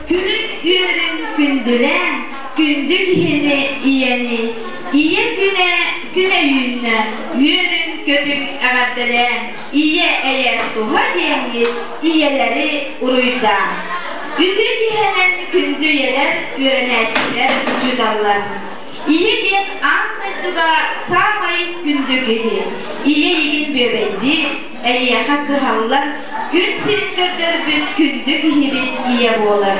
Күнүн үөрүн күндүлээн, күндү киһини ийэни, ийэ күнэ күнэ үүннэ, үөрүн көтүҥ эҕэрдэлээн, ийэ эйэ туһа диэҥҥит ийэлэри уруйдаан. Үтүө киһинэн күндү ийэлэр, үөрэнээччилэр, учууталлар. Ийэ диэн аан дойдуга саамай күндү киһи. Ийэ эйигин бүөбэйдиир, эйиэхэ кыһаллар, күн сирин көрдөрбүт күндү киһибит ийэ буолар.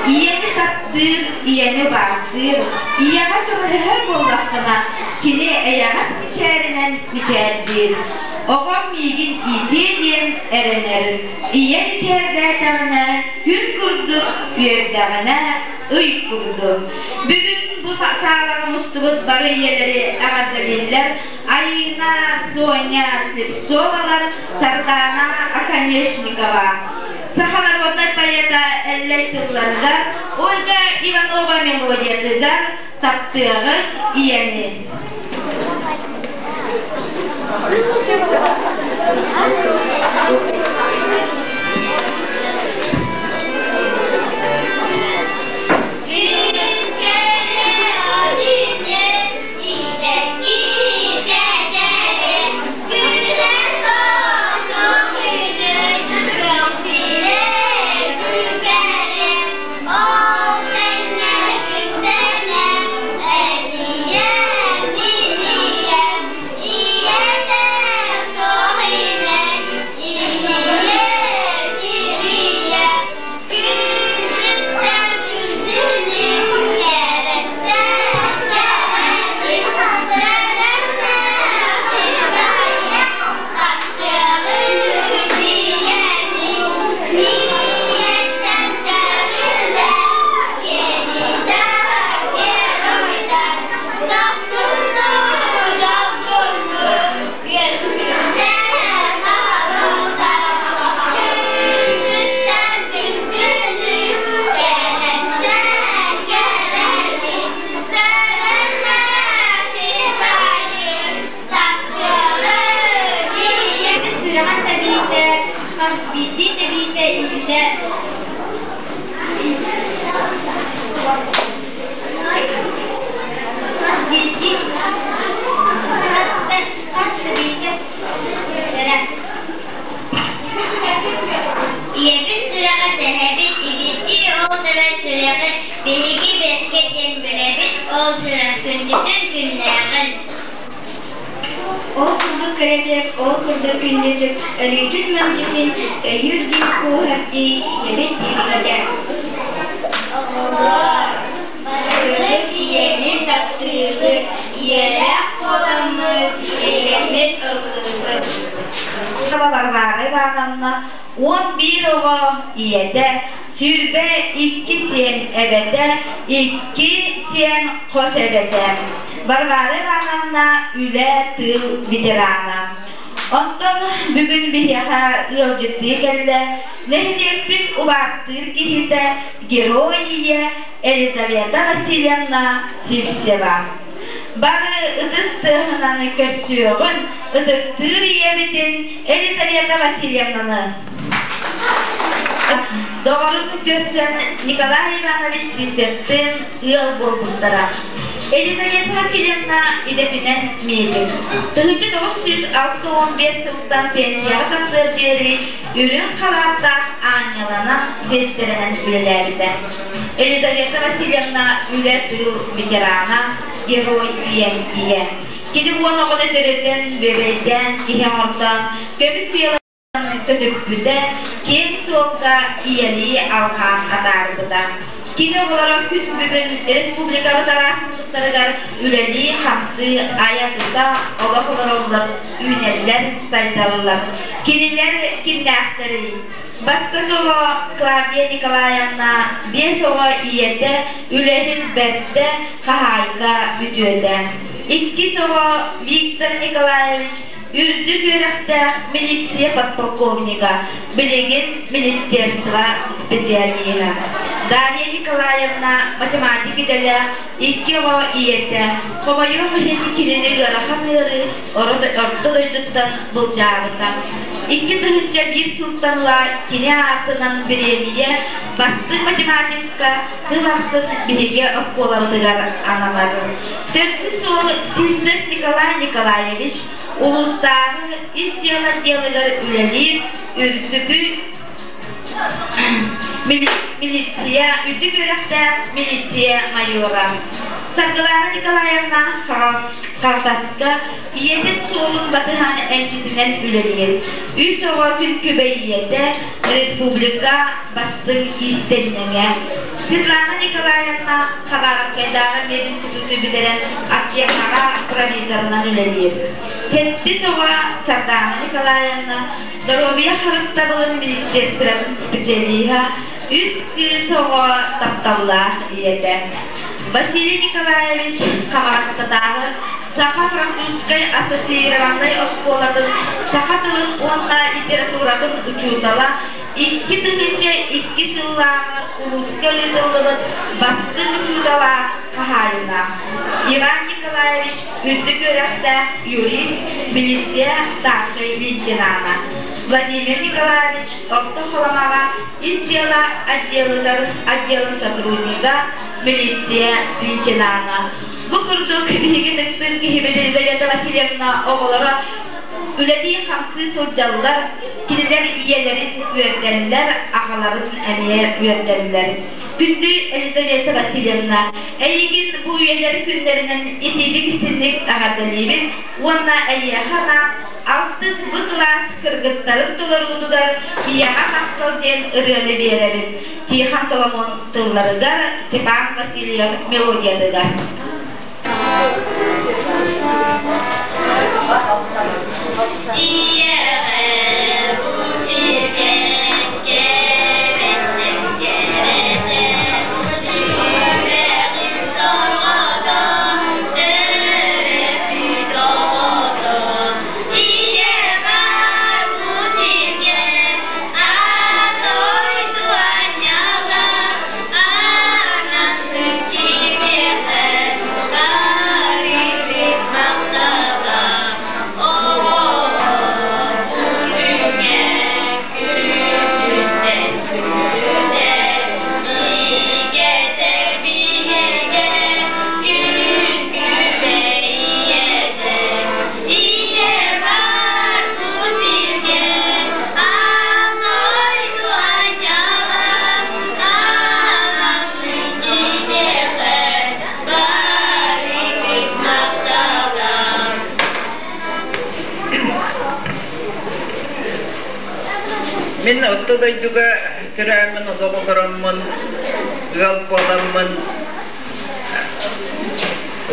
Ийэни таптыыр, ийэни убаастыыр, ийэҕэ көмөлөһөр буоллаххына, кини эйэҕэс мичээринэн мичээрдиир. Оҕом миигин иитиэ диэн эрэнэр. Ийэ мичээрдээтэҕинэ, күн курдук, үөрдэҕинэ, ый курдук. Бүгүн бу саалаҕа мустубут бары ийэлэри эҕэрдэлииллэр Айыына, Соня Слепцовалар, Сардаана Оконешникова. Саха народнай поэта Эллэй тылларыгар, Ольга Иванова мелодиятыгар «Таптыаҕыҥ ийэни». Сүрэҕин тэбиитэ, хас биирдии тэбиитэ иһитэ хас биирдии хас хас тэбиитэ Ийэбит сүрэҕэ тэһэбит, ибирдии ол тэбэр сүрэҕи биһиги бэркэ диэн билэбит, ол сүрэх күндүтүн күннээҕин. Ол курдук кэрэтик, ол курдук күндүтүк, өрүүтүн мэлдьитин өйүүр дии кууһар дии ийэбит илиитэ. Оҕолоор, барыбыт ийэни таптыыбыт, ийэлээх буоламмыт, ийэммит ыллыыбыт. Варвара Ивановна 11 оҕо ийэтэ, 22 сиэн эбэтэ, икки сиэн хос эбэтэ. Варвара Ивановна үлэ, тыыл ветерана. Онтон бүгүн биһиэхэ ыалдьыттыы кэллэ нэһилиэкпит убаастыыр киһитэ, герой ийэ Елизавета Васильевна Сивцева. Бары ытыс тыаһынан көрсүөҕүн ытыктыыр ийэбитин Елизавета Васильевнаны. Доҕорун көрсөн Николай Иванович Сивцевтыын ыал буолбуттара. Елизавета Васильевна идэтинэн медик. 1965 сылтан пенсияҕа тахсыар диэри үрүҥ халааттаах аанньаланан сиэстэрэнэн үлэлээбитэ. Елизавета Васильевна үлэ-тыыл ветерана, герой ийэ ийэ. Кини уон оҕону төрөтөн, бүөбэйдээн, киһи оҥортоон, көмүс үйэлэрин көтүппүтэ, киэҥ суолга ийэлии алҕаан атаарбыта. Кини оҕолоро күн бүгүн республикабыт араас муннуктарыгар үлэлии-хамсыы, айа-тута олох олороллор, үүнэллэр, сайдаллар. Кинилэр кимнээхтэрий? Бастакы оҕо Клавдия Николаевна биэс оҕо ийэтэ, үлэһит бэрдэ, хаһаайка үтүөтэ. Иккис оҕо Виктор Николаевич үрдүк үөрэхтээх милиция подполковнига, билигин министерство специалиһа. Дарья Николаевна математик идэлээх икки оҕо ийэтэ, хомойуох иһин кинини ыарахан ыарыы орто дойдуттан былдьаабыта. 2001 сылтан ыла кини аатынан бириэмийэ Бастыҥ математикка сыл ахсын биһиги оскуолабытыгар ананар. Төрдүс уол Сивцев Николай Николаевич улуустааҕы ис дьыала отделыгар үлэлиир үрдүкү милиция үрдүк үөрэхтээх милиция майора. Саргылаана Николаевна Халтаска ийэтин суолун батыһан эмчитинэн үлэлиир. Үс оҕо күн күбэй ийэтэ, республика бастыҥ иистэнньэҥэ. Светлана Николаевна Хабаровскайдааҕы мединституту бүтэрэн аптекаҕа провизорынан үлэлиир. Сэттис оҕо Сардаана Николаевна доруобуйа харыстабылын министерствотын специалиһа, үс кыыс оҕо тапталлаах ийэтэ. Василий Николаевич Хамаҕаттатааҕы Саха-французскай ассоциированнай оскуолатын саха тылын уонна литературатын учуутала, 2002 сыллааҕы улууска ыытыллыбыт бастыҥ учуутала хаһаайына. Иван Николаевич үрдүк үөрэхтээх юрист, милиция старшай лейтенана. Владимир Николаевич Орто Халымаҕа ис дьыала отделыгар отделын сотруднига, милиция лейтенана. Бу курдук биһиги тыктын киһибит Елизавета Васильевна оҕолоро үлэлии-хамсыы сылдьаллар, кинилэр ийэлэрин үөрдэллэр, аҕаларын эмиэ үөрдэллэр. Күндү Елизавета Васильевна, эйигин бу үйэлэр күннэринэн итиитик-истинник эҕэрдэлиибин уонна эйиэхэ анаан алтыс б кылаас кыргыттарын толоруутугар Ийэҕэ махтал диэн ырыаны биэрэбин. Тихон Толомон тылларыгар, Степан Васильев мелодиятыгар. Ийэҕэ бу сиргэ кэрэттэн кэрэтэ, сүрэҕин сорҕото, төрөппүт оҕото. Ийэҕэ бу сиргэ аат дойду анньала, ананнык кимиэхэ барыбыт махтала. Оҕолор бу күҥҥэ күнүттэн күнүтэ бигэтэр биһигэ күн күбэй ийэтэ. Ийэ бар бу сиргэ аан дойду анньала, аналлын киниэхэ барыбыт махтала. Мин орто дойдуга төрөөммүн, олох олороммун, ыал буоламмын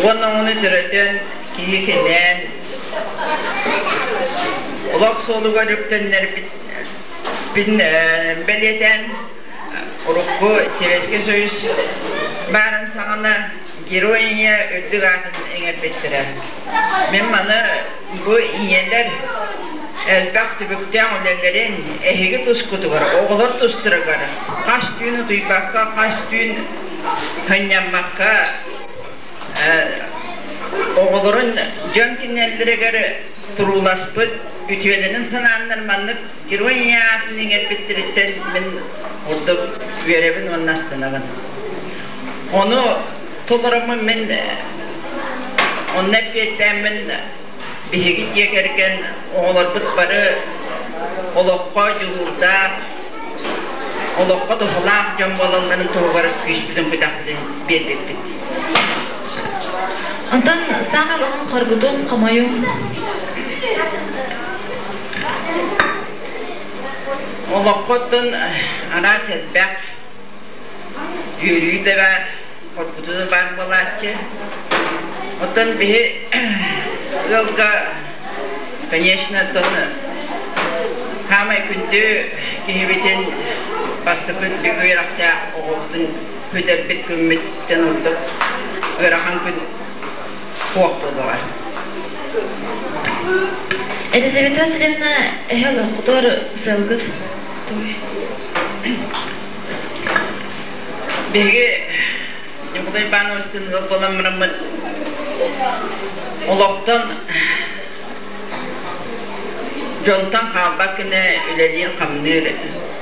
уонна ону төрөтөн, киһи кэнээн, олох суолугар үктэннэрбит бэлиэтээн урукку Советский Союз баарын саҕана Герой ийэ үрдүк аатын иҥэрбиттэрэ. Мин маны бу ийэлэр элбэх түбүктээх үлэлэрин эһиги тускутугар, оҕолор тустарыгар хас түүн утуйбакка, хас түүн сынньаммакка оҕолорун дьон кинилэригэр турууласпыт үтүөлэрин санааннар маннык Герой ийэ аатын иҥэрбиттэриттэн мин ордук үөрэбин уонна астынабын. Ону толороммун мин онно эппиэттээммин биһиги дьиэ кэргэн оҕолорбут бары олоххо дьулуурдаах, олоххо туһалаах дьон буолалларын туһугар күүспүтүн-күдэхпитин биэрбиппит. Онтон саамай улахан хоргутуҥ, хомойуҥ? Олоххоттон араас элбэх үөрүү да баар, хоргутуу да баар буолааччы. Оттон биһи ыалга, конечно, оттон хаамай күндү киһибитин бастакы үрдүк үөрэхтээх оҕобутун күтэрбит күммүттэн ордук ыарахан күн суох буолуоҕа. Елизавета Васильевна, эһэ олоххутугар сыалгыт тугуй? Биһиги Ньукулай Ивановичтыын ыал буолан бараммыт олохтон дьонтон хаалбат гына үлэлиир-хамныыр,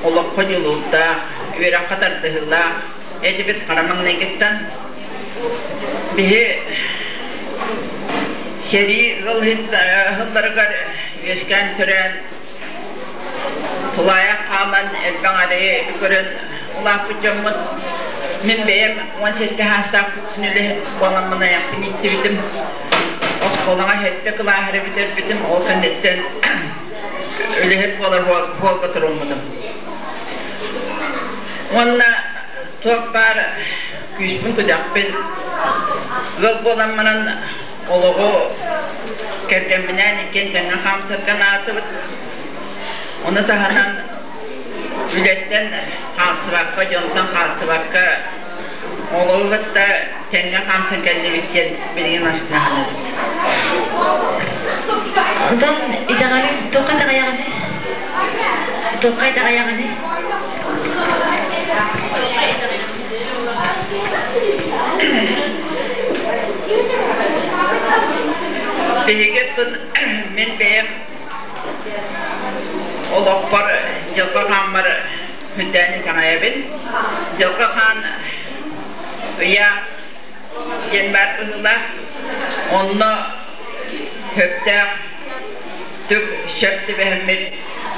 олоххо дьулуурдаах. үөрэххэ тардыһыылаах этибит хара маҥнайгыттан. Биһи сэрии ыал ыһылларыгар үөскээн төрөөн, тулаайах хаалан элбэх эрэйи көрөн улааппыт дьоммут. Мин бэйэм 17 саастаах үлэһит буоламмын айахпын ииттибитим. Оскуолаҕа сэттэ кылааһы эрэ бүтэрбитим, ол кэнниттэн үлэһит буолар буолга туруммутум. Уонна туох баар күүспүн-күдэхпин ыал буолан баран олоҕу кэргэмминээн иккиэн тэҥҥэ хаамсарга анаатыбыт. Ону таһынан үлэттэн хаалсыбакка, дьонтон хаалсыбакка олоҕу кытта тэҥҥэ хаамсан кэллибит диэн билигин астынаһынабыт. Онтон итэҕэлиҥ туохха итэҕэйэҕиний? Туохха итэҕэйэҕиний? Биһиги мин бэйэм олохпор дьылҕа хааммар күндээн итэҕэйэбин. Дьылҕа хаан ыйа диэн баар быһыылаах. Онно сөптөөх түк сөп түбэһэммит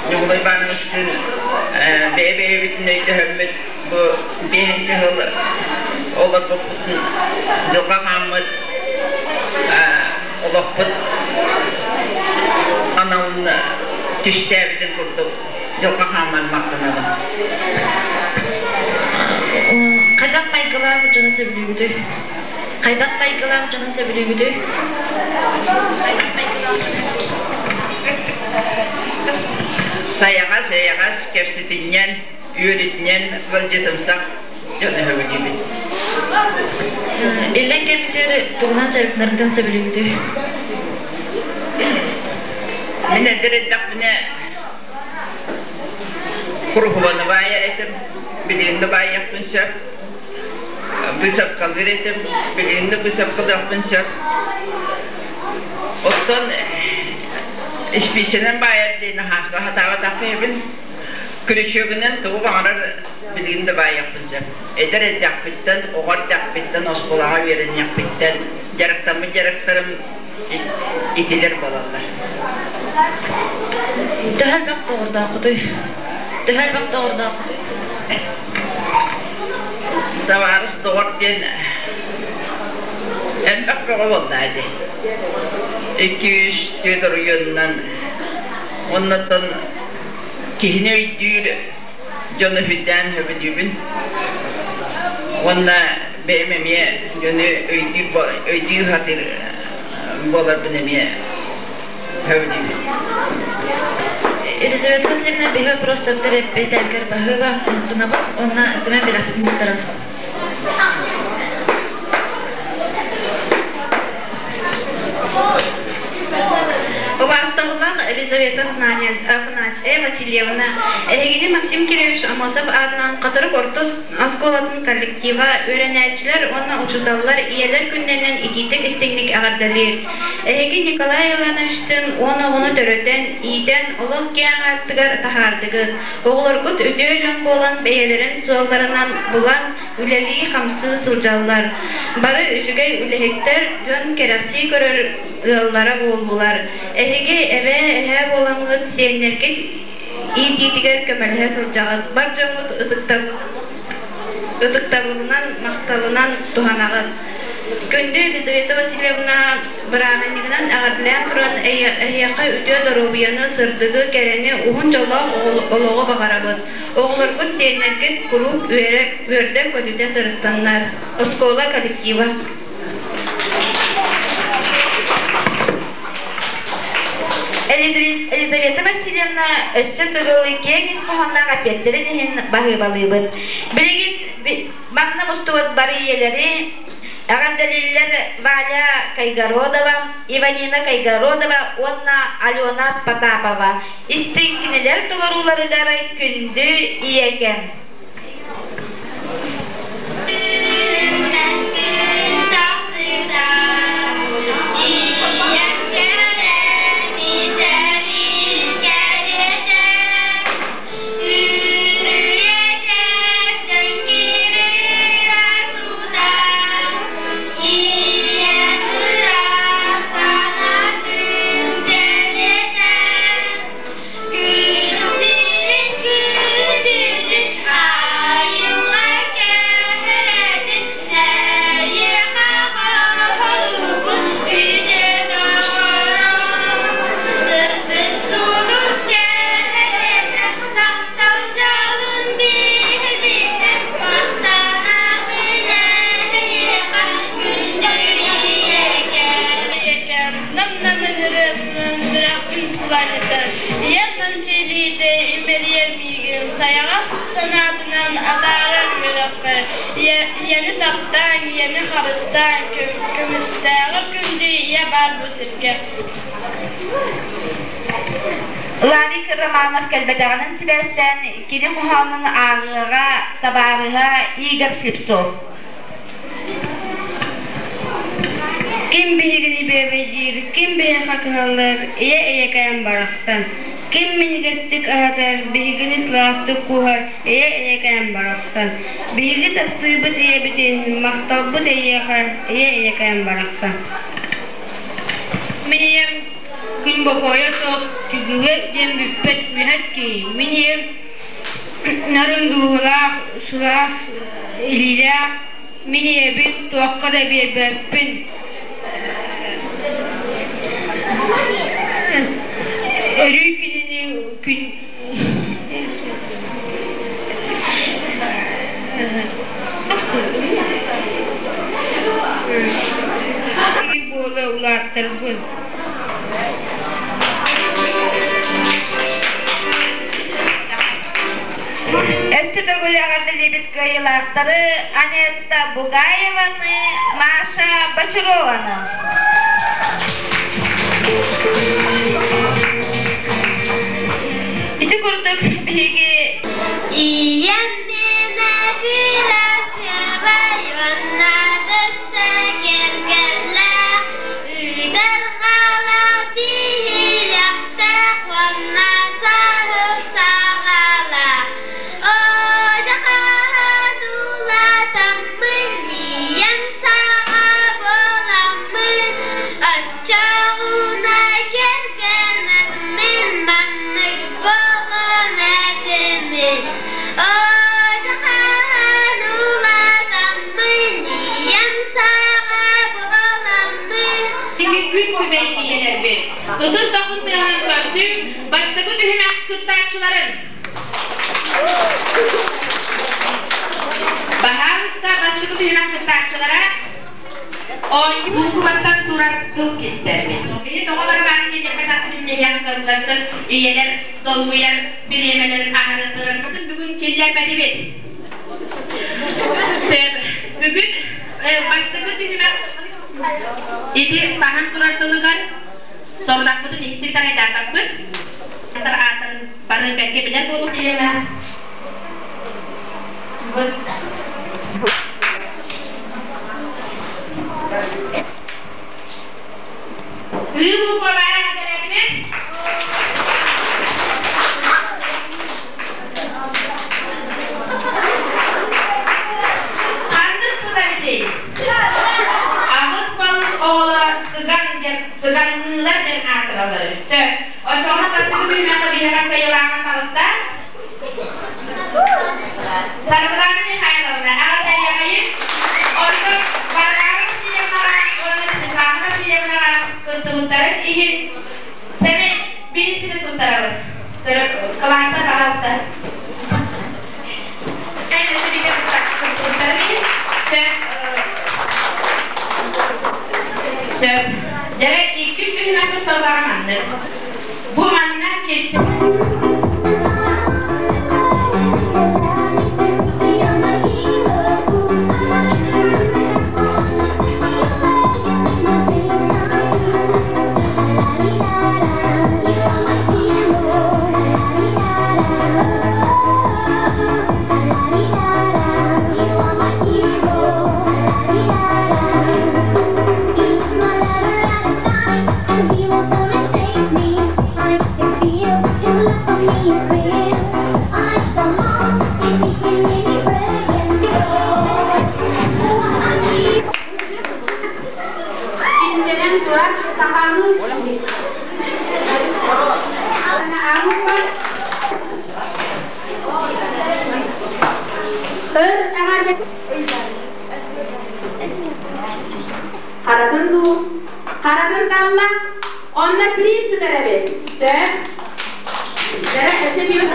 Ньукулай Ивановичтыын бэйэ-бэйэбитин өйдөһөммүт бу биэһинчи сыл олорбуппутун дьылҕа хааммыт олохпут аналын түстээбитин курдук дьылҕа хааммар махтанабын. Хайдах майгылаах дьону сөбүлүүгүтүй? Хайдах майгылаах дьону сөбүлүүгүтүй? Хайдах майгылаах Сайаҕас, эйэҕэс, кэпсэтинньэн, үөрүтүнэн ыалдьытымсах дьону сөбүлүүбүт. Иллэҥ кэммитигэр тугунан дьарыктанаргытын сөбүлүүгүтүй? Мин эдэр эрдэхпинэ куруһубаны баайар этим, билигин да баайыахпын сөп. Быысапкалыыр этим, билигин да быысапкалыахпын сөп. Оттон испиисэнэн баайар диэн аһааспа сатаабатах киһибин. Күрүчүөгүнэн тугу баҕарар билигин да баайыахпын сөп. Эдэр эрдэхпиттэн, оҕо эрдэхпиттэн, оскуолаҕа үөрэниэхпиттэн дьарыктаммыт дьарыктарым итилэр буолаллар. Төһө элбэх доҕордооххутуй? Төһө элбэх доҕордооххутуй? Табаарыс доҕор диэн элбэх бөҕө буолла ити. 204 оройуонунан уоннаттан киһини өйдүүр дьону үрдээн сөбүлүүбүн уонна бэйэм эмиэ дьону өйдүүр өйдүү сатыыр буоларбын эмиэ сөбүлүүбүн. Елизавета Васильевна биһи вопростартар эппиэтэргэр баһыыба махтанабыт уонна сэмэн бэлэхпитин туттаран. Убаастабыллаах Елизавета Афанасьевна Васильевна, эһигини Максим Кириллович Аммосов аатынан Хатырык орто оскуолатын коллектива, үөрэнээччилэр уонна учууталлар ийэлэр күннэринэн итиитик-истиҥник эҕэрдэлиир. Эһиги Николай Ивановичтыын 10 оҕону төрөтөн, иитэн, олох киэҥ аартыгар таһаардыгыт. Оҕолоргут үтүө дьон буолан бэйэлэрин суолларынан булан, үлэлии-хамсыы сылдьаллар. Бары үчүгэй үлэһиттэр, дьон кэрэхсии көрөр ыаллара буоллулар. Эһиги эбээ, эһээ буоламмыт сиэннэргит иитиитигэр көмөлөһө сылдьаҕыт. Бар дьоҥҥут ытыктабылынан, махталынан туһанаҕыт. Күндү Елизавета Васильевна, бырааһынньыгынан эҕэрдэлээн туран эһиэхэ үтүө доруобуйаны, сырдыгы, кэрэни, уһун дьоллоох олоҕу баҕарабыт. Оҕолоргут, сиэннэргит куруук үөрдэ-көтүтэ сырыттыннар. Оскуола коллектива. Елизавета Васильевна өссө төгүл киэҥ ис хоһоонноох эппиэттэрин иһин баһыыбалыыбыт. Билигин манна мустубут бары ийэлэри эҕэрдэлииллэр Валя Кайгородова, Иванина Кайгородова уонна Алена Потапова. Истиҥ кинилэр толорууларыгар күндү ийэкэм. Ийэни таптааҥ, ийэни харыстааҥ, көмүстээҕэр күндү ийэ баар бу сиргэ. Ларик Романов кэлбэтэҕинэн сибээстээн кини хоһоонун ааҕыаҕа табаарыһа Игорь Слепцов. Ким биһигини бүөбэйдиир, ким биһиэхэ кыһаллар, ийэ ийэкээн барахсан. Ким минньигэстик аһатар, биһигини сылаастык кууһар, ийэ ийэкээн барахсан. Биһиги таптыыбыт ийэбитин, махталбыт эйиэхэ, ийэ ийэкээн барахсан. Мин ийэм күн бокуойа суох түгүгэ диэн бүппэт үлэһит киһи. Мин ийэм нарын дууһалаах, сылаас илиилээх, мин ийэбин туохха да биэрбэппин. Өрүү кинини күн буола улааттарбын. Өссө төгүл эҕэрдэлиибит кыайыылаахтары Анетта Бугаеваны, Маша Бочарованы. Ити курдук биһиги Ийэм миэнэ кырасыабай уонна дөссө кэргэллээх, ыытар хаалаах биһилэхтээх уонна саһыл саҕалаах. Одьахаһан улаатаммын, ийэм саҕа буоламмын, оччоҕуна кэргэнэммин маннык буолуом этимин. Одьахаһан улаатаммын, ийэм саҕа буоламмын. Күн күбэй ийэлэрбит. Ытыс дохсун тыаһынан көрсүҥ, бастакы түһүмэх кыттааччыларын. Баһаалыста бастакы түһүмэх кыттааччылара оонньуу буукубаттан турар тыл кистэрбит. Биһи тоҕо барабаан диэтэххэ диэн кылгастык ийэлэр долгуйар бириэмэлэрин аһарытырын бүгүн киллэрбэтибит. Сөп. Бүгүн бастакы түһүмэх ити саһан турар тылыгар сорудахпытын иһиттибит арайдаатахпыт. Аатын бары бэркэ билэр буолуох диэмэ. Ыы буква баара кэлээтибит. Ханнык тыл эбитий? Аҕыс балыс оҕолоро сыган диэн сыганныылар диэн аатыраллар эбит. Сөп. Оччоҕуна бастакы түһүмэххэ биһиэхэ кыайыылааҕынан таҕыста. Саргылана Михайловна, аҕа Онтон Варвара Васильевнаҕа уонна Светлана Васильевнаҕа кыттыбыттарын иһин сэмэй бириспитин туттарабыт. Кылаастар пожалуйста. Кыттыбыттарын иһин сөп. Дьэ, иккис түһүмэхпит сорудоҕо маннык. Бу манна кестэ Кистэнэн турар сахалыы Харатын дуу? Харатын талла. Онно приз сытар эбит. Сөп. Дара өссө биир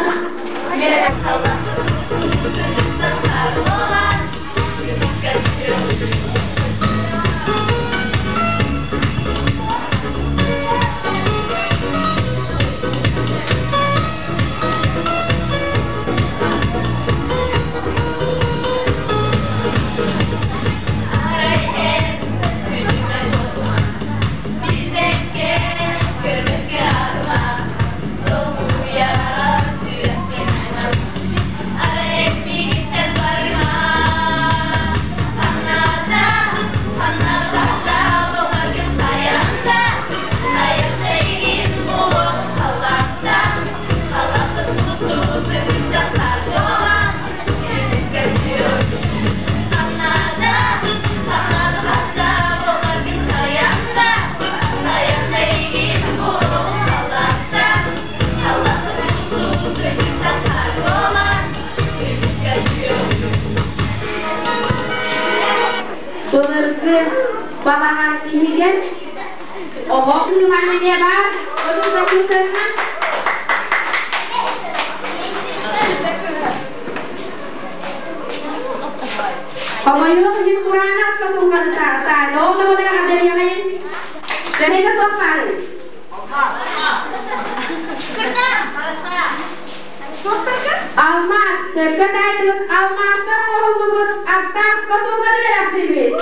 Балаҕан иһигэр оҕо кыылан эмиэ баар, отутатыытынна. Хомойуох иһин кураана аска тулганы таайда, ол да буолар эҕэрдэлиэҕэйин. Сэрейгэ туох баарый? Алмаас, сөпкө таайдыгыт, алмаастан оҥоһуллубут аттаах шкатулканы бэлэхтиибит.